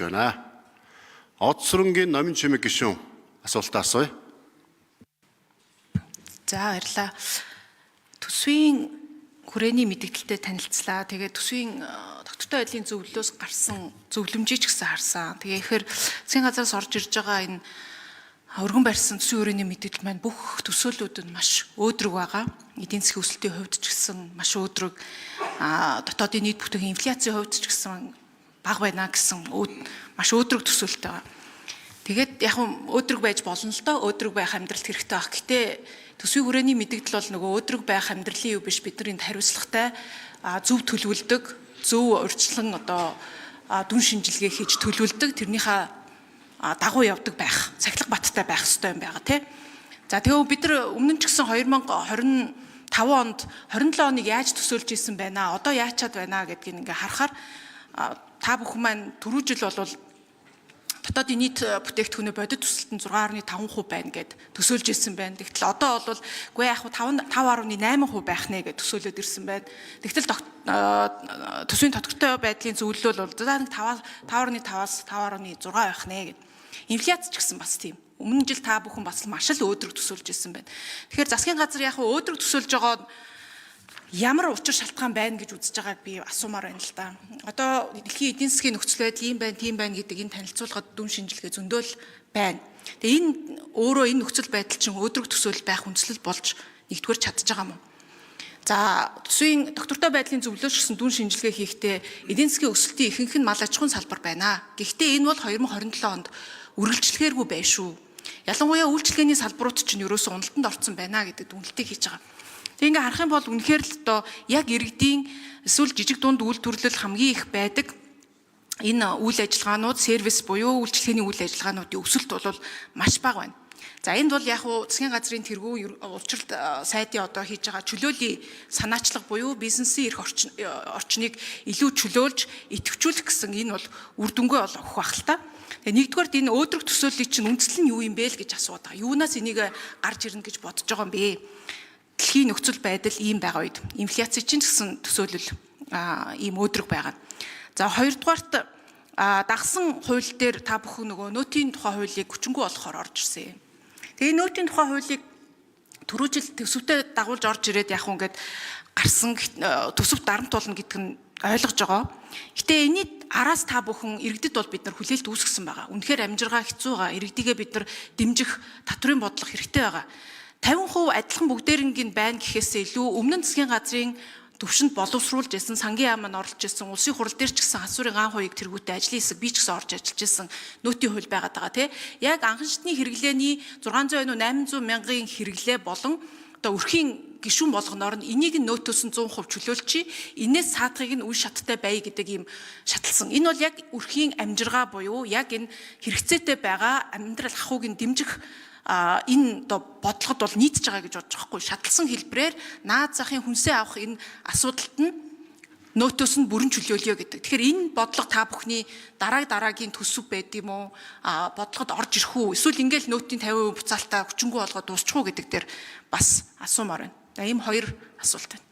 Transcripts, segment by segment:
Байна. Од сүрэнгийн номын чимэг гишүүн асуултаа асууя. За, баярлалаа. Төсвийн хүрээний мэдээлэлтэй танилцлаа. Тэгээд төсвийн тогтвортой байдлын зөвлөлөөс гарсан зөвлөмжийг ч гэсэн харсан. Тэгээ ихээр засгийн газараас орж ирж байгаа энэ өргөн барьсан төсвийн хүрээний мэдээлэл маань бүх төсөөллүүд нь маш өөдрөг байгаа. Эдийн засгийн өсөлтийн хувьд ч гэсэн маш өөдрөг. Дотоодын нийт бүтээгдэхүүн, инфляцийн хувьд ч гэсэн бага байна гэсэн маш өөдрөг төсөөлөлтэй байгаа. Тэгээд яг өөдрөг байж болно л доо, өөдрөг байх амьдралд хэрэгтэй байх. Гэтэ төсвийн хүрээний мэдээлэл бол нөгөө өөдрөг байх амьдралын юу биш, бид нар энд хариуцлагатай, зөв төлөвлөдөг, зөв урьдчилан одоо дүн шинжилгээ хийж төлөвлөдөг, тэрнийхээ дагуу явдаг байх, цахилга баттай байх ёстой юм байгаа, тий. За, тэгвэл бид нар өмнө нь ч гэсэн 2025 онд, 27 оныг яаж төсөөлж исэн байна, одоо яачаад байна гэдгийг ингээ харахаар та бүхэн маань түрүү жил бол дотоодын нийт бүтээгдэхүүнээ бодит өсөлт нь 6.5% байна гэд төсөөлж ирсэн байна. Тэгтэл одоо бол үгүй яг 5.8% байх нэ гэд төсөөлөд ирсэн байна. Тэгтэл төсвийн тодорхой байдлын зөвлөл бол за нэг 5.5-аас 5.6 байх нэ гэд. Инфляц ч гэсэн бас тийм. Өмнө жил та бүхэн бас маш л өөдрөг төсөөлж ирсэн байна. Тэгэхээр засгийн газар яг өөдрөг төсөөлж байгаа ямар учир шалтгаан байна гэж үзэж байгааг би асуумаар байна л да. Одоо дэлхийн эдийн засгийн нөхцөл байдал ийм байна, тийм байна гэдэг энэ танилцуулгад дүн шинжилгээ зөндөөл байна. Тэгээ энэ өөрөө энэ нөхцөл байдал чинь өөдрөг төсөөлөл байх үндслэл болж нэгдүгээр чадж байгаа юм уу? За, төсвийн доктортой байдлын зөвлөлөөс гэсэн дүн шинжилгээ хийхдээ эдийн засгийн өсөлтийн ихэнх нь мал аж ахуйн салбар байна. Гэхдээ энэ бол 2027 онд үргэлжлэхээргүй байх шүү. Ялангуяа үйлчилгээний салбарууд чинь ерөөсөө уналтанд орцсон байна гэдэг дүгнэлтийг хийж байгаа. Тэг ингээ харах юм бол үнэхээр л одоо яг иргэдийн эсвэл жижиг дунд үйлдвэрлэл хамгийн их байдаг энэ үйл ажиллагаанууд, сервис буюу үйлчилгээний үйл ажиллагаануудын өсөлт бол маш бага байна. За, энд бол яг уу засгийн газрын тэргүүн улчралт сайдын одоо хийж байгаа чөлөөлийн санаачлага буюу бизнесийн эрх орчныг илүү чөлөөлж идэвхжүүлэх гэсэн энэ бол үр дүнгээ бол өгөх байх л та. Тэгээ нэгдүгээрт энэ өөдрөг төсөөллийн чинь үндсэл нь юу юм бэ л гэж асууад байгаа. Юунаас энийг гарч ирнэ гэж бодож байгаа юм бэ? Дэлхийн нөхцөл байдал ийм байгаа үед инфляц чинь гэсэн төсөөлөл ийм өөдрөг байгаа. За, хоёрдугаарт дагсан хууль дээр та бүхэн нөгөө нөөтийн тухай хуулийг хүчингү болохоор орж ирсэн юм. Тэгээ нөөтийн тухай хуулийг түрүү жил төсөвтэй дагуулж орж ирээд яг ингээд гарсан төсөв дарамт болно гэдг нь ойлгож байгаа. Гэтэ энэний араас та бүхэн иргэдэд бол бид нар хүлээлт үүсгэсэн байгаа. Үнэхээр амжиргаа хэцүү байгаа. Иргэдийгээ бид нар дэмжих татврын бодлого хэрэгтэй байгаа. 50% адилхан бүгдээрнгийн байна гэхээсээ илүү өмнө нь засгийн газрын төвшөнд боловсруулж исэн, сангийн яам маань оролцож исэн, улсын хурал дээр ч гэсэн хасуурын ган хуйг тэргүүтээ ажлын хэсэг би ч гэсэн орж ажиллаж исэн нөөтийн хууль байгаад байгаа, тий. Яг анхан шатны хэрэглээний 600 өнөө 800 мянган хэрэглээ болон одоо өрхийн гишүүн болгоноор нь энийг нь нөөтөөс нь 100% чөлөөлчий, энээс саадахыг нь үе шаттай бай гэдэг ийм шаталсан. Энэ бол яг өрхийн амжиргаа буюу яг энэ хэрэгцээтэй байгаа амьдрал ахуйг нь дэмжих энэ одоо бодлогод бол нийцэж байгаа гэж бодож байгаа хгүй. Шаталсан хэлбрээр наад захын хүнсээ авах энэ асуудалт нь нөөтөөс нь бүрэн чөлөөлөе гэдэг. Тэгэхээр энэ бодлого та бүхний дараагийн төсөв байд юм уу? Бодлогод орж ирэх үү? Эсвэл ингээл нөөтийн 50% буцаалтаа хүчингү болгоод дуусчих уу гэдэг дээр бас асуумаар байна. Ийм хоёр асуулт байна.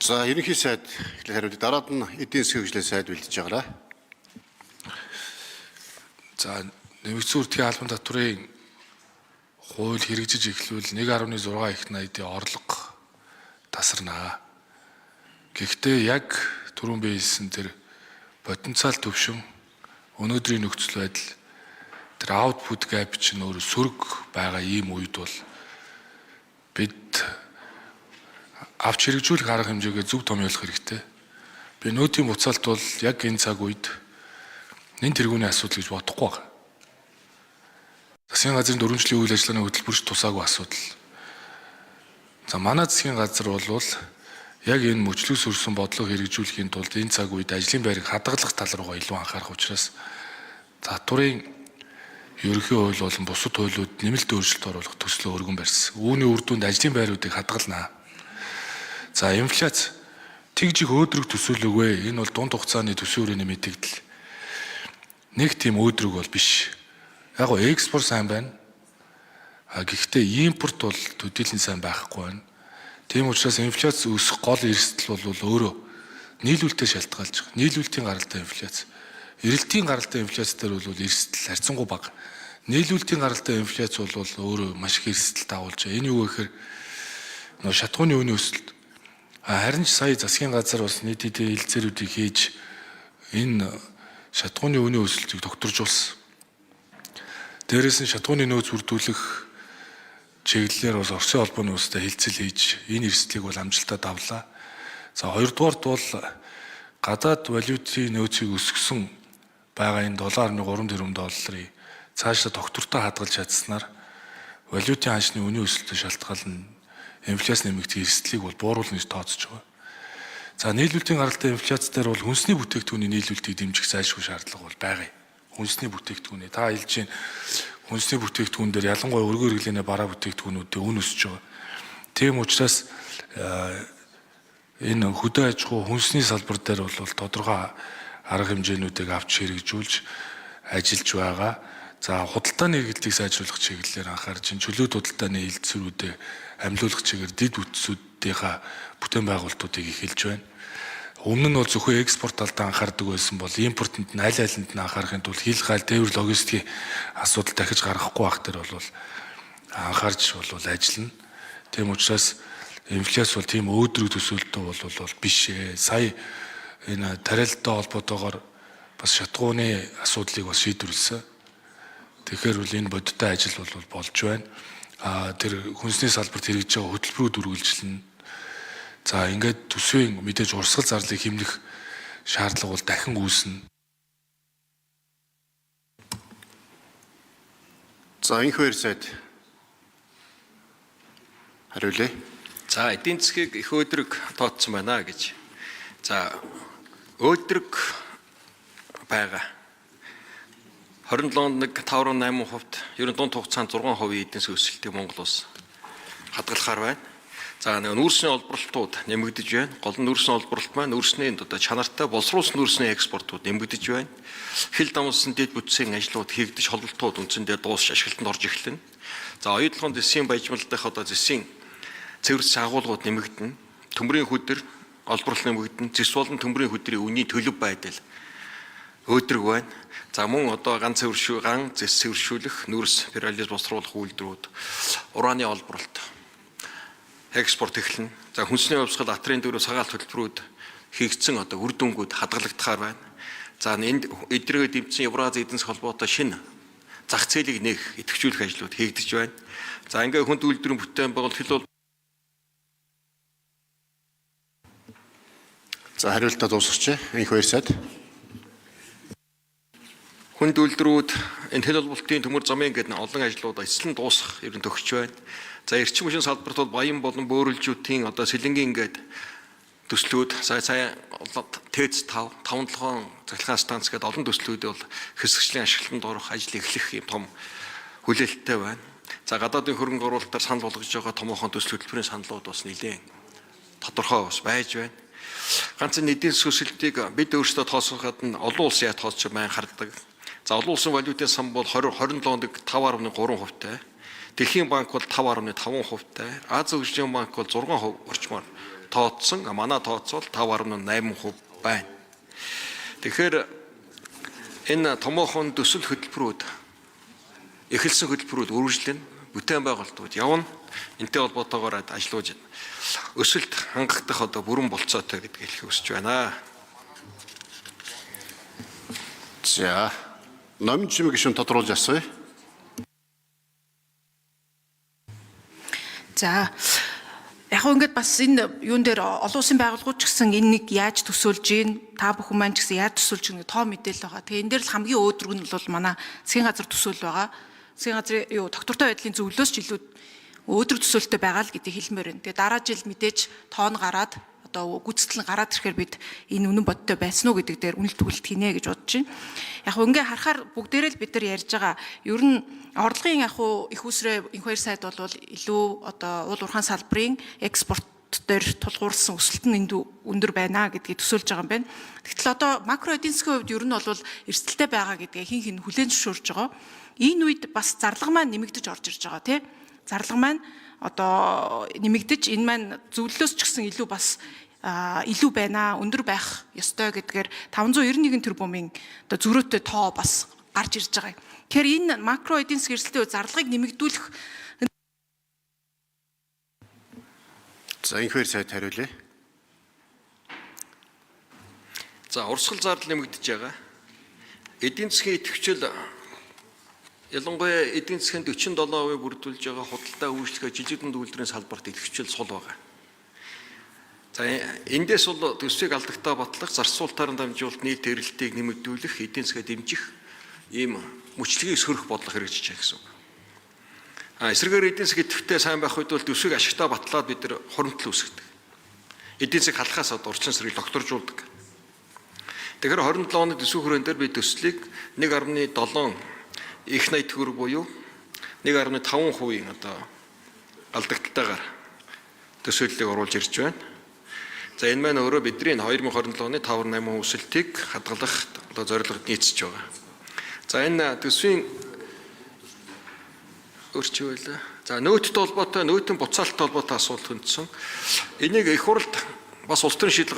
За, ерөнхий сайд эхлээд хариулъя. Дараад нь эдийн засгийн хөгжлийн сайд бэлдэж байгаарай. За, нэмэгдсэн үрдгийн албан татврын хууль хэрэгжиж эхлүүл 1.6 их найдын орлого тасарнаа. Гэхдээ яг түрүүн би хэлсэн тэр потенциал төвшин, өнөөдрийн нөхцөл байдал, тэр output gap чинь өөрөө сөрөг байгаа ийм үед бол бид авч хэрэгжүүлэх арга хэмжээгээ зөв томьёолох хэрэгтэй. Би нөөтийн буцаалт бол яг энэ цаг үед нэн тэргүүний асуудал гэж бодохгүй байна. Засгийн газрын 4 жилийн үйл ажиллагааны хөтөлбөрч тусаагүй асуудал. За, манай засгийн газар бол яг энэ мөчлөг сөрсөн бодлого хэрэгжүүлэхийн тулд энэ цаг үед ажлын байрыг хадгалах тал руугаа илүү анхаарах учраас татврын ерөнхий хууль болон бусад хуулиуд нэмэлт өөрчлөлт оруулах төслөө өргөн барьсан. Үүний үр дүнд ажлын байруудыг хадгалнаа. За, инфляц тэгж их өөдрөг төсөөлөгөө. Энэ бол дунд хугацааны төсвийн хүрээний мэдэгдэл. Нэг тийм өөдрөг бол биш. Яг го экспорт сайн байна. А гэхдээ импорт бол төдийлөн сайн байхгүй байна. Тийм учраас инфляц өсөх гол эрсдэл бол өөрөө Нийлүүлэлтээр шалтгаалж байгаа. Нийлүүлэлтийн гаралтай инфляц. Эрэлтийн гаралтай инфляц дээр бол эрсдэл харьцангуй бага. Нийлүүлэлтийн гаралтай инфляц бол өөрөө маш их эрсдэл дагуулж байгаа. Энэ юу гэхээр нөө шатхууны үнийн өсөлт. Харин ч сая засгийн газар бас нийт хэдийн хэлцээрүүдийг хийж энэ шатхууны үнийн өсөлтийг докторжуулсан. Дээрээс нь шатхууны нөөц бүрдүүлэх чиглэлээр бас Оросын холбооны улстай хэлцэл хийж энэ эрсдлийг бол амжилттай давлаа. За хоёрдугаарт бол гадаад валютын нөөцийг өсгсөн байгаа энэ 7.3 тэрбум долларыг цаашдаа доктортой хадгалж чадсанаар валютын ханшны үнийн өсөлтөд шалтгаална инфляц нэмэгдэх эрсдлийг бол бууруулна гэж тооцож байгаа. За нийлүүлэлтийн гаралтай инфляц дээр бол хүнсний бүтээгдэхүүний нийлүүлэлтийг дэмжих зайлшгүй шаардлага бол байгаа юм. Хүнсний бүтээгдэхүүний та хэлж чинь хүнсний бүтээгдэхүүн дээр ялангуяа өргөн хэрэглээний бараа бүтээгдэхүүнүүдийн үн өсөж байгаа. Тийм учраас энэ хөдөө аж ахуй хүнсний салбар дээр бол тодорхой арга хэмжээнүүдийг авч хэрэгжүүлж ажиллаж байгаа. За худалдааны эргэлтийг сайжруулах чиглэлээр анхаарч чөлөөт худалдааны хэлцүүрүүдээ амьлуулах чигээр дэд бүтцүүдийнхаа бүтээн байгуулалтуудыг эхэлж байна. Өмнө нь бол зөвхөн экспорт талд анхаардаг байсан бол импортод нь аль алинд нь анхаарахын тулд хил гайл тээвэр логистикийн асуудал дахиж гаргахгүй байх дээр бол анхаарч бол ажиллана. Тийм учраас инфляц бол тийм өөдрөг төсөөлтөө бол биш ээ. Сая энэ тариалттай холбоотойгоор бас шатгууны асуудлыг бас шийдвэрлэсэн. Тэгэхээр бол энэ бодиттой ажил бол болж байна. Тэр хүнсний салбарт хэрэгжиж байгаа хөтөлбөрүүд үргэлжлэнэ. За ингээд төсвийн мэдээж урсгал зарлыг хэмнэх шаардлага бол дахин үүснэ. За инх хоёр сайд хариулъя. За эдийн засгийг их өөдрөг тооцсон байна гэж. За өөдрөг байгаа. 27-нд нэг 5.8%, ер нь дунд хугацаанд 6% эдийн засгийн өсөлтийг Монгол улс хадгалахаар байна. За нэг нүүрсний олборлолтууд нэмэгдэж байна. Гол нь нүүрсний олборлолт маань нүүрсний одоо чанартай боловсруулсан нүүрсний экспортууд нэмэгдэж байна. Хил дамсан дэд бүтцийн ажлууд хийгдэж холболтууд үндсэндээ дуусч ашиглалтанд орж эхэлнэ. За оюутлогын зэсийн баяжмал дахь одоо зэсийн цэвэрс агуулгууд нэмэгдэнэ. Төмрийн хөдөр олборлолт нэмэгдэнэ. Зэс болон төмрийн хөдрийн үнийн төлөв байдал өөдрөг байна. За мөн одоо ган цэвэршүү, ган зэс цэвэршүүлэх, нүүрс пиролиз босруулах үйлдвэрүүд, ураны олборлолт экспорт эхэлнэ. За хүнсний хувьсгал атрын дөрөв сагаалт хөтөлбөрүүд хийгдсэн одоо үр дүнгууд хадгалагдахаар байна. За энд эдрээ дэмжсэн Еврази эдийн засгийн холбоотой шинэ зах зээлийг нээх, идэвхжүүлэх ажлууд хийгдэж байна. За ингээ хүнд үйлдвэрийн бүтээн байгуулалт хил бол За хариултаа дуусгач. Инх хоёр сайд. Хүнд үйлдвэрүүд энэ хил холболтын төмөр замын гэдэг олон ажлууд эцлэн дуусах ер нь төгсөж байна. За эрчим хүчин салбарт бол баян болон бөөрөлжүүдийн одоо сэлэнгийн ингээд төслүүд сая сая ТЭЦ 5, 5 7 цахилгаан станц гэдэг олон төслүүд бол хэсэгчлийн ашиглалтанд орох ажил эхлэх юм том хүлээлттэй байна. За гадаадын хөрөнгө оруулалтаар санал болгож байгаа томоохон төсөл хөтөлбөрийн саналууд бас нэлээд тодорхой бас байж байна. Ганц энэ эдийн засгийн өсөлтийг бид өөрсдөө тооцооход нь олон улс яа тооцож маань хардаг. За олон улсын валютын сан бол 20 27 онд 5.3%-тай. Дэлхийн банк бол 5.5%-тай. Ази хөгжлийн банк бол 6% орчмоор тооцсон. Манай тооцоол 5.8% байна. Тэгэхээр энэ томоохон төсөл хөтөлбөрүүд эхэлсэн хөтөлбөрүүд үргэлжлэнэ. Бүтээн байгуулалтууд явна. Энтэй холбоотойгоор ажлууд өсөлт хангагдах одоо бүрэн болцоотой гэдгийг хэлэх хүсэж байна. За номин чимэг гишүүн тодруулж асууя. За яг хөө ингээд бас энэ юун дээр олон улсын байгууллагууд ч гэсэн энэ нэг яаж төсөөлж гин та бүхэн маань ч гэсэн яаж төсөөлж гин гэх тоо мэдээлэл байгаа. Тэгээ энэ дээр л хамгийн өөдрөг нь бол манай засгийн газар төсөөл байгаа. Засгийн газрын юу доктортой байдлын зөвлөлөөс ч илүү өөдрөг төсөөлтөй байгаа л гэдгийг хэлмээр байна. Тэгээ дараа жил мэдээж тоон гараад одоо гүйцэтгэл нь гараад ирэхээр бид энэ үнэн бодтой байсан уу гэдэг дээр үнэлт түгэлт хийнэ гэж бодож байна. Яг хөө ингээ харахаар бүгдээрээ л бид нар ярьж байгаа. Ер нь орлогын яг хөө их усрээ инх хоёр сайд бол илүү одоо уул уурхайн салбарын экспорт дээр тулгуурласан өсөлт нь энд өндөр байна гэдгийг төсөөлж байгаа юм байна. Тэгтэл одоо макро эдийн засгийн хувьд ер нь бол эрсдэлтэй байгаа гэдгээ хин хин хүлээн зөвшөөрж байгаа. Энэ үед бас зарлага маань нэмэгдэж орж ирж байгаа тий. Зарлага маань одоо нэмэгдэж энэ маань зөвлөлөөс ч гэсэн илүү бас илүү байна, өндөр байх ёстой гэдгээр 591 тэрбумын одоо зөрөөтэй тоо бас гарч ирж байгаа юм. Тэгэхээр энэ макро эдийн засгийн эрсдлийн үед зарлагыг нэмэгдүүлэх. За, энх хоёр сайд хариулъя. За, урсгал зардал нэмэгдэж байгаа. Эдийн засгийн идэвхжил, ялангуяа эдийн засгийн 47% бүрдүүлж байгаа худалдаа үйлчлэгээ, жижиг дунд үйлдвэрийн салбарт идэвхжил сул байгаа. За, эндээс бол төсвийг алдагтаа батлах, зарцуулалтаар дамжуулалт нийт эрэлтийг нэмэгдүүлэх, эдийн засгаа дэмжих ийм мөчлөгийг сөрөх бодлого хэрэгжиж байгаа гэсэн үг. А эсрэгээр эдийн засаг идэвхтэй сайн байх үед бол төсвийг ашигтай батлаад бид нар хуримтлал үүсгэдэг. Эдийн засаг халахаас одоо орчин сэргийг докторжуулдаг. Тэгэхээр 27 оны төсвийн хүрээнд дээр би төслийг 1.7 их 80 төгрөг буюу 1.5%-ийн одоо алдагталтайгаар төсөөллийг оруулж ирж байна. За, энэ маань өөрөө бидний 2027 оны 5.8% өсөлтийг хадгалах одоо зорилгод нийцэж байгаа. За, энэ төсвийн өөрчил байлаа. За, нөөцтэй холбоотой, нөөтөн буцаалттай холбоотой асуулт хөндсөн. Энийг их хурлд бас улс төрийн шийдэл